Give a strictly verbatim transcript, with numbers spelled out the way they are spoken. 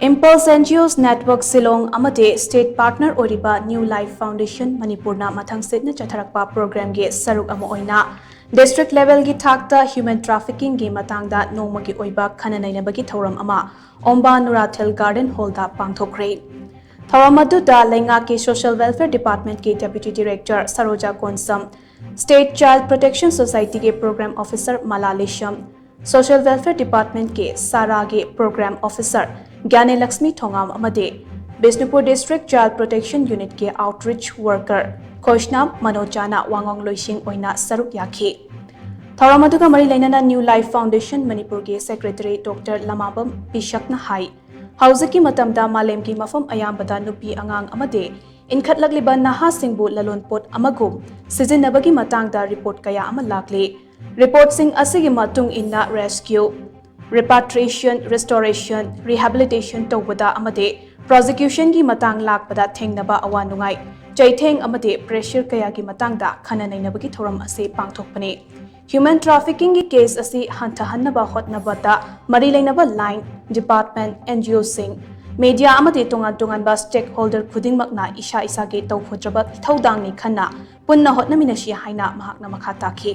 Impulse N G Os Network Shillong ꯑꯃꯗꯤ state partner ꯑꯣꯏꯔꯤꯕ New Life Foundation ꯃꯅꯤꯄꯨꯔꯅ ꯃꯊꯪ ꯁꯤꯠꯅ ꯆꯠꯊꯔꯛꯄ programꯒꯤ ꯁꯔꯨꯛ ꯑꯃ ꯑꯣꯏꯅ district levelꯒꯤ ꯊꯥꯛꯇ human traffickingꯒꯤ ꯃꯇꯥꯡꯗ ꯅꯣꯡꯃꯒꯤ ꯑꯣꯏꯕ ꯈꯟꯅ ꯅꯩꯅꯕꯒꯤ ꯊꯧꯔꯝ ꯑꯃ ꯑꯣꯝꯕꯥ ꯅꯨꯔꯥꯊꯦꯜ Garden Hallꯗ ꯄꯥꯡꯊꯣꯛꯈ꯭ꯔꯦ꯫ ꯊꯧꯔꯝ ꯑꯗꯨꯗ ꯂꯩꯉꯥꯛꯀꯤ Social Welfare Departmentꯀꯤ Deputy Director ꯁꯔꯣꯖꯥ Konsam, State Child Protection Societyꯒꯤ Program Officer ꯃꯂꯥ ꯂꯤꯁꯝ, Social Welfare Departmentꯀꯤ ꯁꯥꯔꯥꯒꯤ Program Officer ꯒ꯭ꯌꯥꯅꯦꯂꯛꯁꯃꯤ ꯊꯣꯉꯥꯝ ꯑꯃꯗꯤ Bishnupur District Child Protection Unitꯀꯤ Outreach Worker ꯈꯣꯏꯁꯅꯥꯝ ꯃꯅꯣꯖꯥꯅ ꯋꯥꯉꯥꯡꯂꯣꯏꯁꯤꯡ ꯑꯣꯏꯅ ꯁꯔꯨꯛ ꯌꯥꯈꯤ꯫ ꯊꯧꯔꯝ ꯑꯗꯨꯒ ꯃꯔꯤ ꯂꯩꯅꯅ New Life Foundation ꯃꯅꯤꯄꯨꯔꯒꯤ Secretary Doctor ꯂꯃꯥꯕꯝ ꯄꯤꯁꯛꯅ ꯍꯥꯏ, ꯍꯧꯖꯤꯛꯀꯤ ꯃꯇꯝꯗ ꯃꯥꯂꯦꯝꯒꯤ ꯃꯐꯝ ꯑꯌꯥꯝꯕꯗ ꯅꯨꯄꯤ ꯑꯉꯥꯡ ꯑꯃꯗꯤ ꯏꯟꯈꯠꯂꯛꯂꯤꯕ ꯅꯍꯥꯁꯤꯡꯕꯨ ꯂꯂꯣꯟꯄꯣꯠ ꯑꯃꯒꯨꯝ ꯁꯤꯖꯤꯟꯅꯕꯒꯤ ꯃꯇꯥꯡꯗ report ꯀꯌꯥ ꯑꯃ ꯂꯥꯛꯂꯤ꯫ Reportꯁꯤꯡ ꯑꯁꯤꯒꯤ ꯃꯇꯨꯡ ꯏꯟꯅ rescue, repatriation, restoration, rehabilitation ꯇꯧꯕꯗ ꯑꯃꯗꯤ prosecutionꯒꯤ ꯃꯇꯥꯡ ꯂꯥꯛꯄꯗ ꯊꯦꯡꯅꯕ ꯑꯋꯥ ꯅꯨꯡꯉꯥꯏ, ꯆꯩꯊꯦꯡ ꯑꯃꯗꯤ pressure ꯀꯌꯥꯒꯤ ꯃꯇꯥꯡꯗ ꯈꯟꯅ ꯅꯩꯅꯕꯒꯤ ꯊꯧꯔꯝ ꯑꯁꯤ ꯄꯥꯡꯊꯣꯛꯄꯅꯤ꯫ Human traffickingꯒꯤ case ꯑꯁꯤ ꯍꯟꯊꯍꯟꯅꯕ ꯍꯣꯠꯅꯕꯗ ꯃꯔꯤ ꯂꯩꯅꯕ line, department, N G Oꯁꯤꯡ, media ꯑꯃꯗꯤ ꯇꯣꯉꯥꯟ ꯇꯣꯉꯥꯟꯕ stakeholder ꯈꯨꯗꯤꯡꯃꯛꯅ ꯏꯁꯥ ꯏꯁꯥꯒꯤ ꯇꯧꯒꯗ꯭ꯔꯕ ꯏꯊꯧꯗꯥꯡꯅꯤ ꯈꯟꯅ ꯄꯨꯟꯅ ꯍꯣꯠꯅꯃꯤꯟꯅꯁꯤ ꯍꯥꯏꯅ ꯃꯍꯥꯛꯅ ꯃꯈꯥ ꯇꯥꯈꯤ꯫